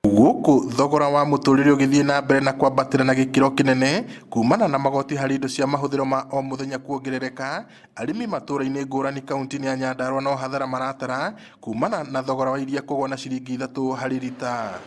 Gũkũ thogora wa mũtũrĩre ũgĩthiĩ na mbere na kwambatĩra na gĩkĩro kĩnene kumana na magoti harĩ indo cia mahũthĩro ma o mũthenya kuongerereka, arĩmi matũra-inĩ ngũrani kaunti-inĩ ya Nyandarua no hathara maratara kumana na thogora wa iria kũgwa na ciringi ithatũ harĩ rita.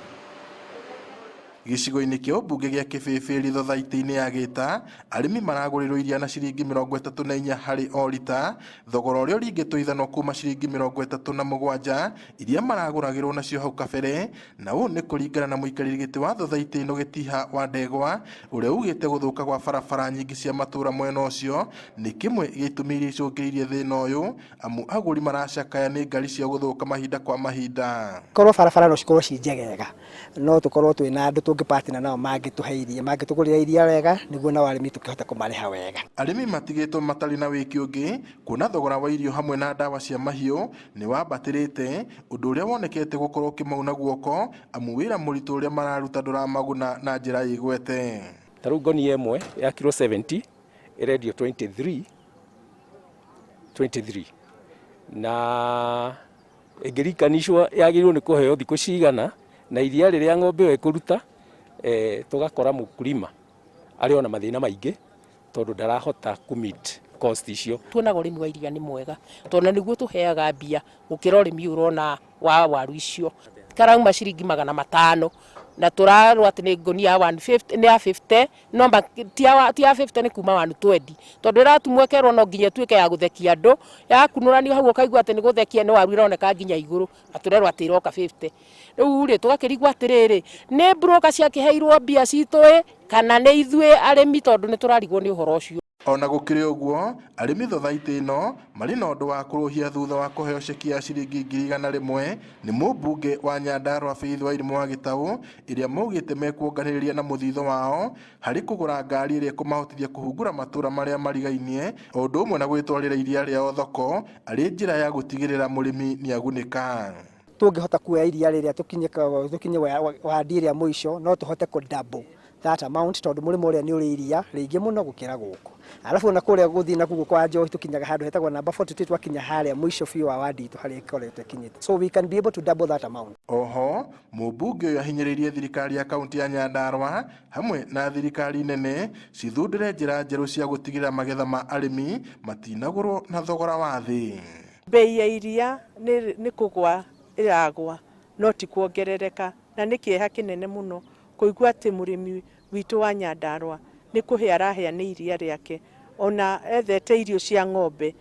Gĩcigo-inĩ kĩa ũmbunge gĩa Kĩbĩbĩri thothaitĩ-inĩ ya Gĩta, arĩmi maragũrĩrwo iria na ciringi 34 harĩ o rita, thogora ũrĩa ũringĩtwo ithanwa kuma ciringi 37 iria maragũragĩrwo nacio hau kabere, na ũũ nĩ kũringana na mũikarĩri gĩtĩ wa thothaitĩ ĩno Gĩtiha wa Ndegwa, ũrĩa ugĩte gũthũka gwa barabara nyingĩ cia matũra mwena ũcio nĩ kĩmwe gĩa itũmi iria icũngĩrĩirie thĩna ũyũ, amu agũri maracakaya nĩ ngari cia gũthũka mahinda kwa mahinda. Korwo barabara no cikorwo ci njegega no tũkorwo twĩ na andũ tũngĩ partner nao mangĩtũhe iria, mangĩtũgũrĩra iria wega nĩguo nao arĩmi tũkĩhote kũmarĩha wega. Arĩmi matigĩtwo matarĩ na wĩki ũngĩ kuona thogora wa irio hamwe na ndawa cia mahiũ nĩ wambatĩrĩte, ũndũ ũrĩa wonekete gũkorwo ũkĩmauna guoko amu wĩra mũritũ ũrĩa mararuta ndũramaguna na njĩra ĩgwete. Ta rĩu ngonia ĩmwe ya kiro 70 ĩrendio 23 23 na ĩngĩringanicwo yagĩrĩirwo nĩ kũheo thikũ cigana na iria rĩrĩa ng'ombe ĩyo ĩkũruta eh, tũgakora mũkulima arĩ ona mathĩna maingĩ tondũ ndarahota kũ meet cost icio. Tuonaga ũrĩmi wa iria nĩ mwega tondũ nĩguo tũheaga mbia gũkĩra ũrĩmi ũyũ ũrona wa waru icio. Karauma ciringi 500 na tũrarwo atĩ nĩ ngũnia ya 150 nĩ ya 50 no ti ya ti ya 50 nĩ kuma 120 tondũ ĩratumwo ĩkerwo no nginya ĩtuĩke ya gũthekia andũ yakunũranio hau ũkaigua atĩ nĩ gũthekia nĩ waru ĩroneka nginya igũrũ na tũrerwo atĩ ĩroka 50. Rĩu rĩ tũgakĩrigwo atĩrĩrĩ, nĩ broker ciakĩheirwo mbia citũ ĩ kana nĩ ithuĩ arĩmi tondũ nĩ tũrarigwo nĩ ũhoro ũcio. Ona gũkĩrĩ ũguo, arĩmi thothaitĩ ĩno marĩ na ũndũ wa kũrũhia thutha wa kũheo ceki ya ciringi 100,000 nĩ mũmbunge wa Nyandarua Faith Wairimũ wa Gĩtaũ ĩrĩa maugĩte mekuonganĩrĩria na mũthithũ wao harĩ kũgũra ngari ĩrĩa ĩkũmahotithia kũhungura matũra marĩa marigainie o ũndũ ũmwe na gwĩtwarĩra iria rĩao thoko arĩ njĩra ya gũtigĩrĩra mũrĩmi nĩagunĩka. Tũngĩhota kuoya iria rĩrĩa tũkinye tũkinye wandi ĩrĩa mũico no tũhote kũ double that amount tondũ mũrĩmo ũrĩa nĩ ũrĩ iria rĩingĩ mũno gũkĩra gũkũ. Alafu ona kũrĩa gũthiĩ na kũu kwa Njohi tũkinyaga handũ hetagwo number 42 twakinya harĩa mũico biũ wa wandi itũ harĩa ĩkoretwo ĩkinyĩte. So we can be able to double that amount. Oho, mũmbunge ũyũ ahinyĩrĩirie thirikari ya kaunti ya Nyandarua hamwe na thirikari nene cithundũre njĩra njerũ cia gũtigĩrĩra magetha ma arĩmi matinagũrwo na thogora wa thĩ. Mbei ya iria nĩ kũgwa ĩragwa no ti kuongerereka, na nĩ kĩeha kĩnene mũno kũigua atĩ mũrĩmi witũ wa Nyandarua nĩ kũhĩa arahĩa nĩ iria rĩake, ona ethete irio cia ng'ombe,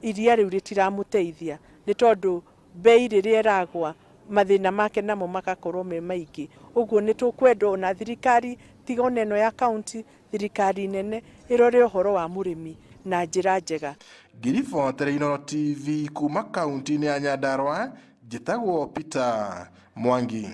iria rĩu rĩtiramũteithia nĩ tondũ mbei rĩrĩa ĩragwa mathĩna make namo magakorwo me maingĩ. Ũguo nĩ tũkwenda ona thirikari tiga ona ĩno ya kaunti, thirikari nene ĩrore ũhoro wa mũrĩmi na njĩra njega. Ngĩribotera Inooro TV kuma kaunti-inĩ ya Nyandarua, njĩtagwo Peter Mwangi.